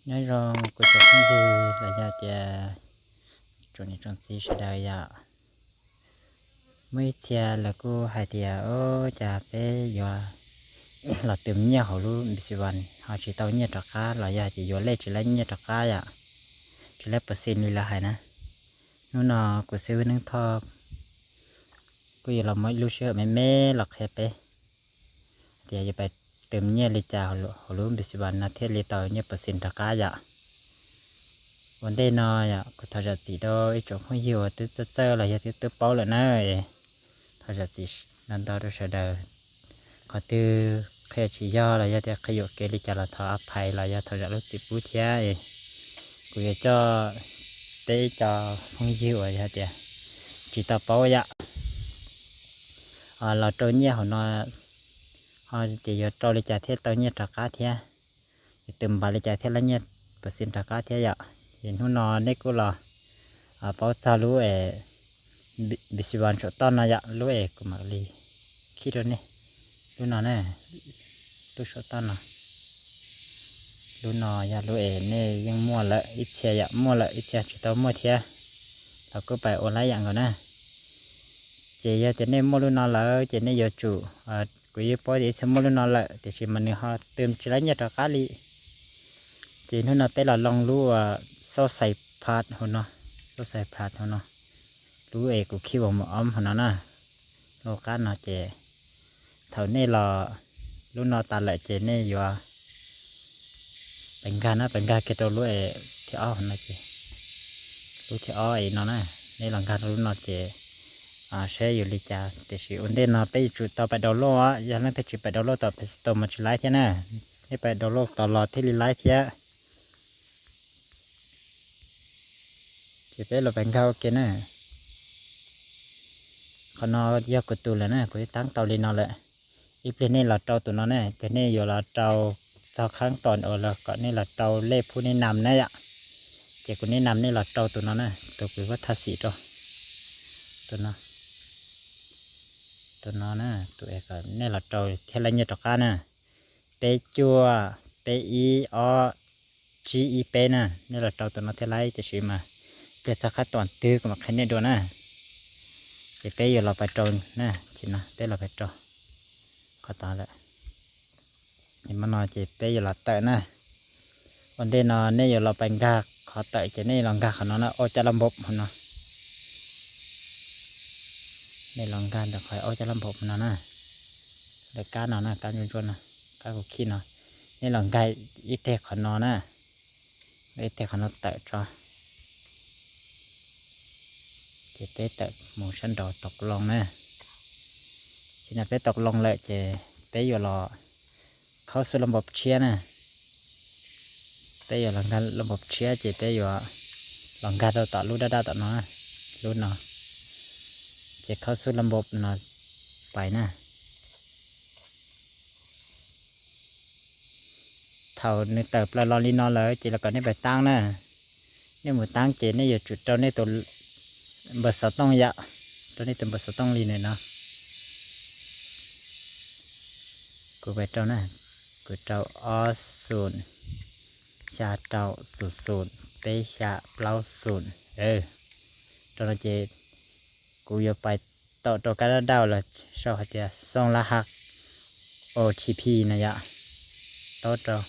Nyob zoo kuv cov phooj ywg los yog tias tsoom niam tsoom txiv sawv daws yom. Muaj ib txhia lawv kuj hais tias, o, cas peb yuav los tw nyiaj hauv lub Bisivan ho tsis tau nyiaj rov qab los yog tias yuav lej tsis laib nyiaj rov qab yom, tsis laib percent li lawv hais na. Hnub no kuv xib hwb Neeb Thoj kuj yuav los muab ib lub sij hawm me me los qhia peb tias yuav pais tw nyiaj li cas hauv lub Bisivan no thiaj li tau nyiaj percent rov qab yom. Ua ntej no yom, kuv thov zam txim rau ib tsoom phooj ywg uas twb txawj txawj los yog twb twb paub lawm na. Thov zam txim ntau ntau rau sawv daws. Qhov twg qhia tsis yog los yog tias qhia yuam kev li cas los thov a phais los yog thov zam lub txim pub thiab. Kuv yuav coj peb cov phooj ywg uas yog tias tsis tau paub yom, los rau nyiaj hauv no, ho tias yuav rau li cas thiaj tau nyiaj rov qab thiab, yus tw npav li cas thiaj laib nyiaj percent rov qab thiab yom. Ces hnub no nej kuj los paub txog lub es Bisivan saum toj no yom, lub es kuv mam li khij rau nej. Lub no na, lub saum toj no, lub no yog lub es nej yeej muaj lawm, ib txhia yom muaj lawm, ib txhia tsis tau muaj thiab los kuj pais ua laib yam nkaus na. Ces yog tias nej muaj lub no lawm ces nej yuav tsum, kuv yeej paub tias ib txhia muaj lub no lawm tiam sis mas nws ho tw tsis laib nyiaj rov qab li. Ces hnub no peb los loo lub xauj xais phat hauv no, xauj xais phat hauv no, lub es kuv khij ua mus ob hauv no na, lub qab no ces thaum nej los lub no tas lawm ces nej yuav pais nkag na, pais nkag kiag rau lub es thib ob hauv no ces, lub thib ob es no na, nej los nkag rau lub no ces saib yuav li cas. Tiam sis ua ntej no peb yuav tsum tau pais download, yog leej twg tsis pais download tom Play Store mas tsis laib thiab na, nej pais download tau los thiaj li laib thiab. Ces peb los pais nkag ua ke na. Qhov no yog kuv tus lawm na, kuv yeej tab tau li no lawm. Ib pliag nej los rau tus no na, ib pliag nej yuav los rau txog khab tom uas los kom nej los rau lej phub nej nam na yom. Ces kuv nej nam nej los rau tus no na, tus kuv kuj thaj xim rau. Tus no, tus no na, tus es kom nej los rau thiaj laib nyiaj rov qab na. Peb cuaj, peb ib, ob, tsib ib peb na, nej los rau tus no thiaj laib, tiam sis mas pliag txog khab tom twg kuv mam qhia nej dua na. Ces peb yuav los pais rau na, tsis no peb los pais rau qhov tod lawm. Hmo no ces peb yuav los tawm na. Ua ntej no nej yuav los pais nkag qhov tawm ces nej los nkag qhov no na, ob caj laj npom hauv no. Nej los nkag ntawm qhov ob caj laj npom hauv no na, lawv kab no na, kab ntsuab ntsuab no, kab kuv khij no. Nej los nkag ib teg qhov no na, ib teg qhov no tawm tso. Ces peb tawm mus sab nraud tau loo na. Tsis no peb tau loo lawm ces peb yuav los khaub xub laj npom tshiab na. Peb yuav los nkag laj npom tshiab ces peb yuav los nkag rau tom lub daj daj tom no, lub no. Ces khaub xub laj npom no pais na. Thaum nws tawm plaws los li no lawm ces los kom nej pais taab na. Nej mus taab ces nej yuav tsum rau nej tus npawb xov tooj yom, rau nej tus npawb xov tooj li nws no. Kuv pais rau na, kuv rau ob xoom, xya rau xoom xoom, peb xya plaub xoom. Rau no ces kuv yuav pais tau rau kab daj daj los sau hais tias xoo laj haj O T P no yom, tau rau.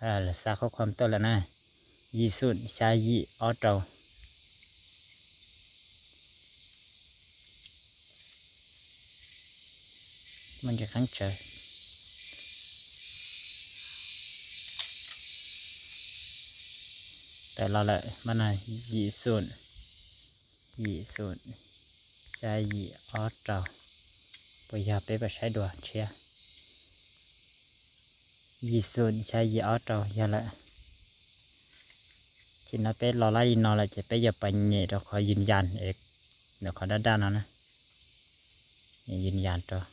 Lawv xa khaub khom tuaj lawm na, yim xoom xya yim ob rau. Muaj ntsis qeeb tsawv. Tawm los lawm, mas no yim xoom, yim xoom, xya yim ob rau. Puas yog peb pais saib dua tshiab. Yim xoom xya yim ob rau yog lawm. Ces no peb los lab li no lawm ces peb yuav pais nyem rau qhov yws yas es ntawm qhov daj daj no na. Yws yas rau.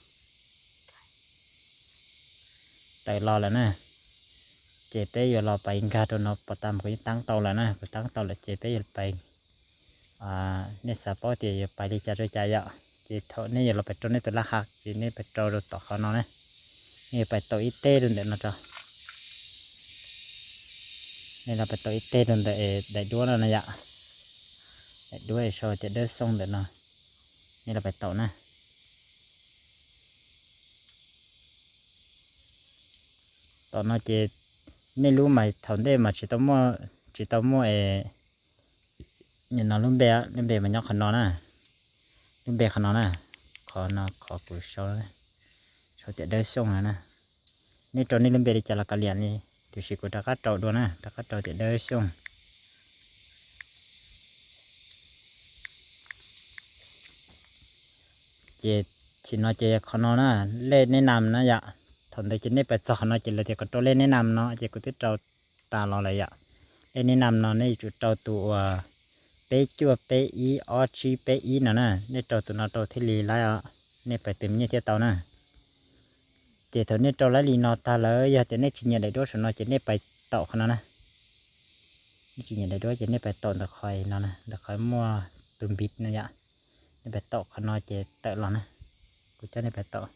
Tawm los lawm na. Ces peb yuav los pais nkag rau no, pos tas mas kuv yeej taab tau lawm na, kuv taab tau lawm ces peb yuav pais nej xav paub tias yuav pais li cas rau cas yom, ces thaum nej yuav los pais rau nej tus laj hav ces nej pais rau rau tom qhov no na. Nej yuav pais tau ib teg rau ntawm no rau. Nej los pais tau ib teg rau ntawm daim duab no na yom. Daim duab sau tias Dawb Xyooj ntawm no. Nej los pais tau na. Tom no ces nej lub mas thaum ntej mas tsis tau muaj, tsis tau muaj es no lub npe, lub npe mas nyob qhov no na. Lub npe qhov no na, qhov no qhov kuv sau, sau tias Dawb Xyooj no na. Nej rau nej lub npe li cas los kav liam li, tiam sis kuv rov qab rau dua na, rov qab rau tias Dawb Xyooj. Ces tam sim no ces qhov no na, lej neb nam na yom. Thaum ntawd ces nej pais txog qhov no ces lawv tias kom rau lej neb nam no ces kuv twb rau tas los lawm yom. Lej neb nam no nej yuav tsum rau tus uas peb cuaj peb ib ob tsib peb ib no na, nej rau tus no rau thiaj li laib os, nej pais tus nyiaj thiaj tau na. Ces thaum nej rau laib li no tag lawm, yog tias nej tsis nyiam daim duab saum no ces nej pais taum qhov no na. Nej tsis nyiam daim duab ces nej pais taum ntawm qhov no, ntawm qhov muaj tus npiv no yom. Nej pais taum qhov no ces tawm los na. Kuv coj nej pais taum,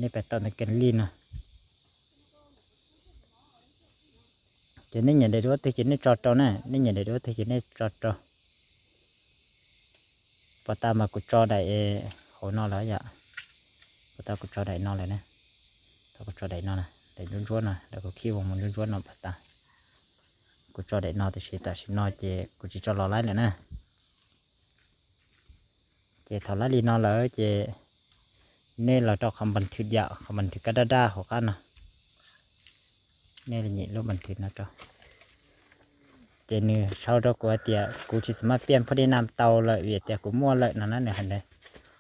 nej pais taum ntawm kev lij no. Ces nej nyiam daim duab twg ces nej tso rau na, nej nyiam daim duab twg ces nej tso rau. Pos tas mas kuv tso daim hauv no lawm yom. Pos tas kuv tso daim no lawm na. Thaum kuv tso daim no, daim ntsuab ntsuab no, daim kuv khij mus ntsuab ntsuab no pos tas. Kuv tso daim no tiam sis tam sim no ces kuv tsis tso los laib lawm na. Ces thaum laib li no lawm ces nej los rau qhov npas thwv yom, qhov npas thwv kab daj daj hauv qab no. Nej nyem lub npas thwv no rau. Ces nws sau rau kuv hais tias kuv tsis xav maj piaj phuj dej nam tau lawm vim tias kuv muaj lawm no na, nws hais ntawd.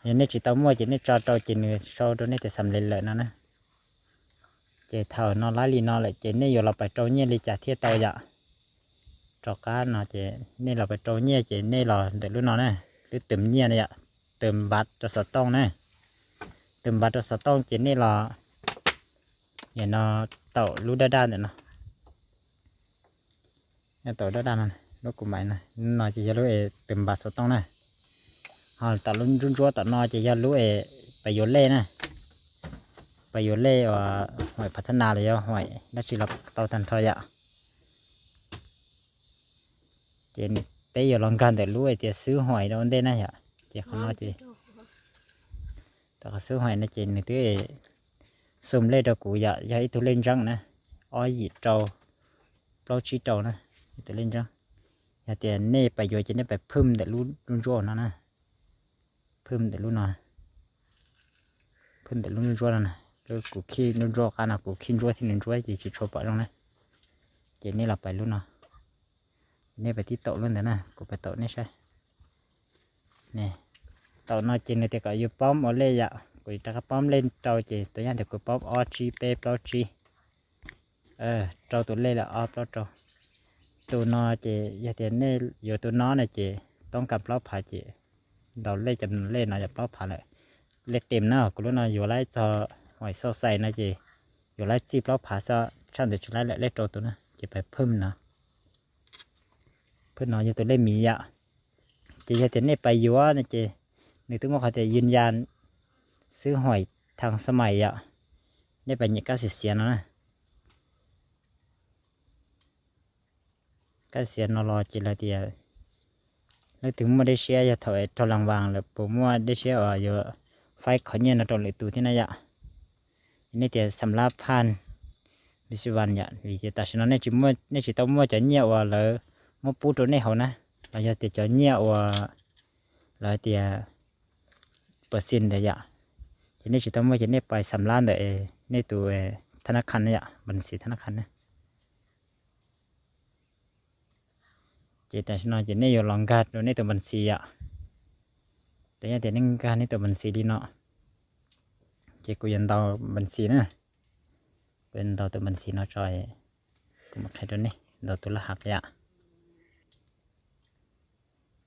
Yog nej tsis tau muaj ces nej tso rau ces nws sau rau nej tias xam le lawm no na. Ces thaum no laib li no lawm ces nej yuav los pais rau nyiaj li cas thiaj tau yom. Rov qab no ces nej los pais rau nyiaj ces nej los ntawm lub no na, lub tus nyiaj no yom, tus npav rau xov tooj na. Tus npav rau xov tooj ces nej los, no, taum lub daj daj ntawm no. Taum daj daj no, lub kuv mam no, no ces yog lub es tus npav xov tooj na. Ho taum lub ntsuab ntsuab tom no ces yog lub es pais yuav lej na. Pais yuav lej uas huaim phav thab nas los yog huaim dab tsi los tau tag nrho yom. Ces peb yuav los nkag ntawm lub hais tias xwb huaim rau ua ntej na yom. Ces qhov no ces, tau qhov xwb huaim no ces nws twb xum lej rau kuv yom, yog ib tug lej ntseeb na, ob yim rau plaub tsib rau na, ib tug lej ntseeb. Yog tias nej pais yuav ces nej pais phwm ntawm lub ntsuab no na. Phwm ntawm lub no, phwm ntawm lub ntsuab no na. Lub kuv khij ntsuab ntsuab qab no, kuv khij ntsuab thiab nws ntsuab ces tsis tshua pom zoo na. Ces nej los pais lub no, nej pais tib taum lub ntawd na, kuv pais taum nej saib. Taum no ces nws tias kom yus paub ua lej yom, kuv rov qab paub lej rau ces tus yog tias kuv paub ob tsib peb plaub tsib, rau tus lej lawm ob plaub rau. Tus no ces yog tias nej yuav tus no no ces toob kas plaub phav ces ntaus lej cov lej no yog plaub phav lawm. Lej tim na, kuv lub no yuav laib txog huaim xauj xais no ces yuav laib txij plaub phav xwb, tshaj ntawd tsis laib lawm. Lej rau tus na ces pais phwm no. Phwm no yog tus lej miv yom. Ces yog tias nej pais yuav no ces nws twb muaj qhov tias yws yas xwb huaim thas xa mais yom. Nej pais nyem kab xiav xiav no na. Kab xiav no los ces lawv tias leej twg muaj dej siab yog thaum raug las vas lawm puas muaj dej siab uas yuav faib qhov nyiaj no rau lwm tus thiab na yom. Nej tias xam lab phaj vis vas yom, vim tias tam sim no nej tsis tau muaj cov nyiaj uas lawv muab pub rau nej haus na, los yog tias cov nyiaj uas lawv tias pawv xi ntawd yom, ces nej tsis tau muaj ces nej pais xam lab ntawm nej tus thab nab khas na yom, npas xis thab nab khas na. Ces tam sim no ces nej yuav los nkag rau nej tus npas xis yom. Tau yog tias nej nkag nej tus npas xis li no, ces kuv yuav ntaus npas xis na. Kuv yuav ntaus tus npas xis no tso, kuv mam qhia rau nej ntaus tus laj hav yom. Tam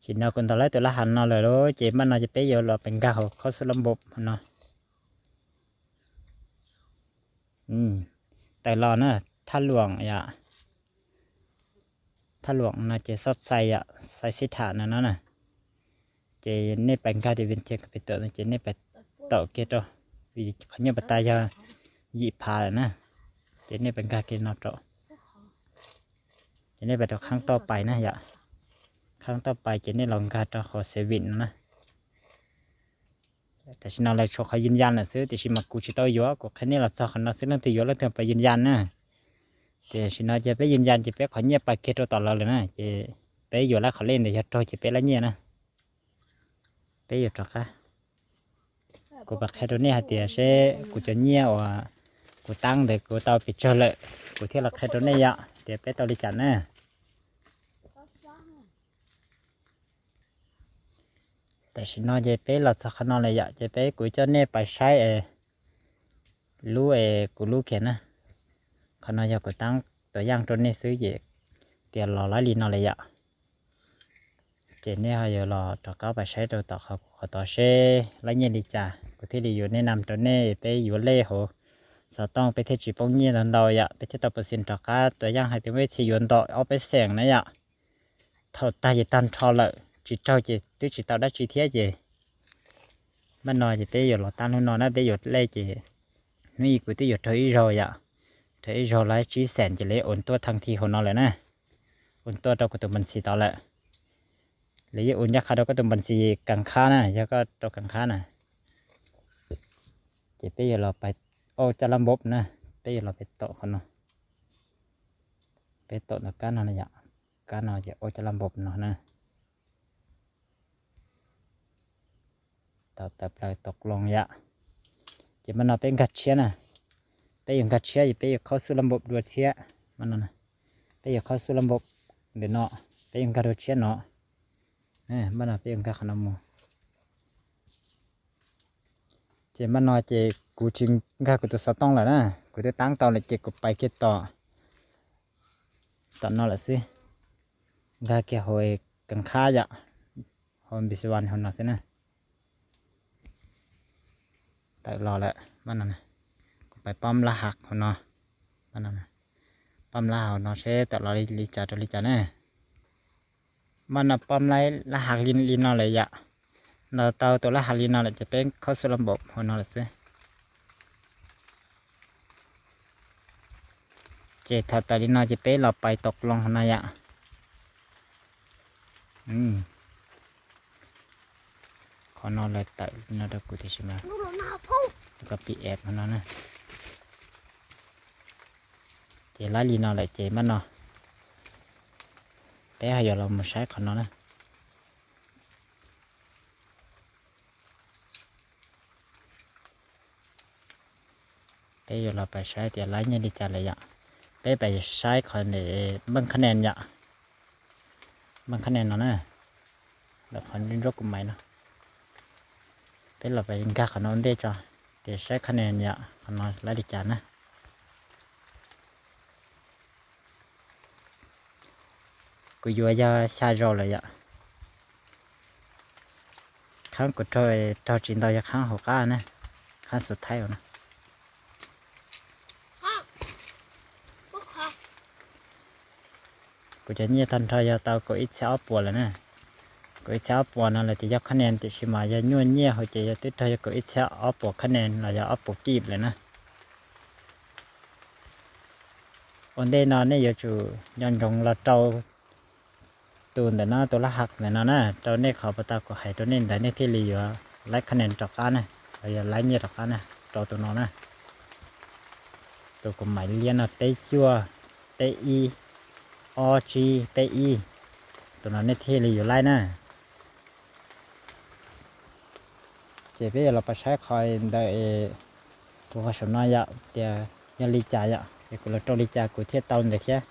sim no kuv ntaus laib tus laj hav no lawm lauj, ces npaj no ces peb yuav los pais nkag hauv khob xub lab npau no. Tawm los na, thaj luam yom. Thaj luam no ces xoj xais yom, xais sib tham no no na. Ces nej pais nkag tias Vias Thias Capital no ces nej pais taum kiag rau, vim qhov nyiaj pas tas yog yim phav lawm na. Ces nej pais nkag kiag no rau, ces nej pais rau khab toj pais na yom. Khab toj pais ces nej los nkag rau hauv saving no na. Tam sim no lawv tshuav qhov yws yas lawm xwb, tiam sis mas kuv tsis tau yuav, kuv qhia nej los txog qhov no xwb, leej twg yuav leej twg pais yws yas na. Tiam sim no ces peb yws yas ces peb qhov nyiaj pais kiag rau tom lawv lawm na, ces peb yuav lawv qhov lej ntawd yog raug ces peb lawv nyiaj na. Peb yuav rov qab, kuv pais qhia rau nej hais tias seb kuv cov nyiaj uas kuv tab ntawd kuv tau pes tsawg lawm, kuv thiaj los qhia rau nej yom, tias peb tau li cas na. Tam sim no ces peb los txog qhov no lawm yom, ces peb kuv coj nej pais saib es lub es kuv lub kiag na. Qhov no yog kuv tab tuam yaj rau nej xwb ces tias los laib li no lawm yom. Ces nej ho yuav los rov qab pais saib rau tom qhov kuv qhov tod seb laib nyiaj li cas kuv thiaj li yuav nej nam rau nej, peb yuav lej hauv xov tooj peb thiaj tsis poob nyiaj ntau ntau yom, peb thiaj tau pes xees rov qab, tuam yaj hais tias muaj ib txhia yuav ntau ob peb xees na yom. Thaum tag ces tag nrho lawm, tsis raug ces twb tsis tau dab tsi thiab ces maj no ces peb yuav los tab hnub no na, peb yuav lej ces hnub ib kuv twb yuav raug ib zaug yom, raug ib zaug laib tsib xees ces lawv yuav ua tuaj thaj thi hauv no lawm na. Ua tuaj rau kuv tus npas xis tod lawm. Lawv yeej ua ncaj qha rau koj tus npas xis kas khab na, yog koj rau kas khab na. Ces peb yuav los pais auj caj laj npauv na, peb yuav los pais tom qhov no. Peb tom ntawm kab no na yom, kab no ces auj caj laj npauv no na. Tau tawm plaws tau loo yom. Ces maj no peb nkag tshiab na, peb yuav nkag tshiab ces peb yuav khaub xuj laj npauv dua thiab. Maj no peb yuav khaub xuj laj npauv ntawm no, peb yuav nkag dua tshiab no. Maj no peb yuav nkag qhov no mus. Ces maj no ces kuv tsis nkag kuv tus xov tooj lawm na, kuv twb tab tau lawm ces kuv pais kiag tom, tom no lawm xwb. Nkag kiag hauv kas khab yom, hauv npis vas hauv no xwb na. Tawm los lawm, maj no kuv pais pom laj hav hauv no, pom laj hav hauv no seb tawm los li cas rau li cas na. Maj no pom laj hav li no lawm yom. Ntaus tau tus laj hav li no lawm ces peb khaub xuj laj npauv hauv no lawm xwb. Ces thaum tawm li no ces peb los pais tom loo hauv no yom. Qhov no lawv tawm li no rau kuv tiam sis mas, copy app hauv no na. Ces laib li no lawm ces maj no peb ho yuav los mus saib qhov no na. Peb yuav los pais saib tias laib nyiaj li cas lawm yom. Peb pais saib qhov ntawm npeej khab nes yom. Npeej khab nes no na, ntawm qhov ntsuab kuv maiv no. Peb los pais nkag qhov no ua ntej tso, tias saib khab nes yom, qhov no laib li cas na. Kuv yuav yog xya zaus lawm yom. Khab kuv raug, raug tsis ntau yog khab hauv qab na, khab xus thaib no. Kuv cov nyiaj tag nrho yog tau kaum ib txhiab ob puas lawm na. Kaum ib txhiab ob puas no lawm tias yog khab nes tiam sis mas yog nyuaj nyiaj hauv ces yog twb raug yog kaum ib txhiab ob puas khab nes los yog ob puas kib lawm na. Ua ntej no nej yuav tsum nco ntsoov los rau tus ntawm no, tus laj hav ntawm no na, rau nej qhov pas tas kuv hais rau nej ntawd nej thiaj li yuav laib khab nes rov qab na, los yog laib nyiaj rov qab na, rau tus no na. Tus kuv maiv liab no peb cuaj, peb ib, ob tsib peb ib, tus no nej thiaj li yuav laib na. Ces peb yuav los pais saib qhov ntawm kuv qhov saum no yom, tias yog li cas yom, es kuv los rau li cas kuv thiaj tau ntawd thiab.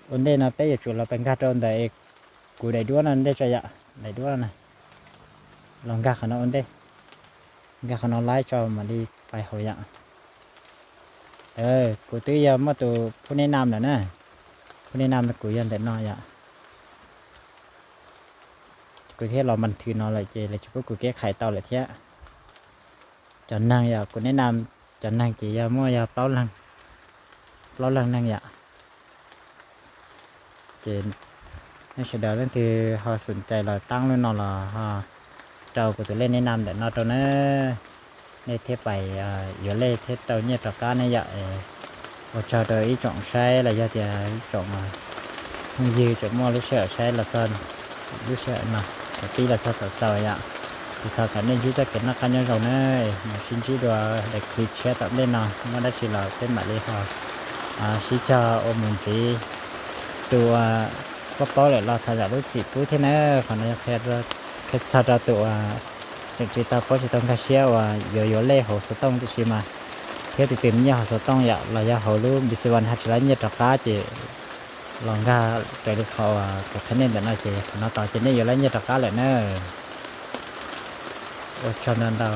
Ua ntej no peb yuav tsum los pais nkag rau ntawm kuv daim duab no ntej tso yom, daim duab no na. Los nkag qhov no ua ntej, nkag qhov no laib tso mam li pais hauv yom. Kuv twb yog muaj tus phub neb nam lawm na, phub neb nam kuv yog ntawm no yom. Kuv thiaj los npas thwm no lawm ces lawv tsis pub kuv keb khais tau lawm thiab. Cov neeg yog kuv neb nam, cov neeg ces yog muaj yog plaub leeg, plaub leeg neeg yom. Ces nej sawv daws leej twg ho xum cai los taab lub no los ho rau kuv tus lej neb nam ntawm no rau na. Nej thiaj pais yuav lej thiab tau nyiaj rov qab ne yom. Ua tsaug rau ib tsoom saib los yog tias ib tsoom phooj ywg tseem muaj lub sij hawm saib los txog lub sij hawm no, thaum pib los txog thaum xaus yom. Ces thov kom nej ntsib txoj kev noj qab nyob zoo na. Mam sib ntsib dua daim clip tshiab tom ntej no, muaj dab tsi los peb mam li ho sib cog ua mus ntxiv. Tus uas paub paub lawm los thov zam lub txim pub thiab na. Qhov no yog qhia txog rau tus uas tseem tsis tau paub tsis tau nkag siab uas yuav yuav lej hauv xov tooj tiam sis mas thiab tus twg nyiaj hauv xov tooj yom los yog hauv lub npis xi vas ho tsis lab nyiaj rov qab ces los nkag raws li qhov uas kuv qhia nej ntawm no ces qhov no tod ces nej yuav lab nyiaj rov qab lawm na. Ua tsaug ntau ntau.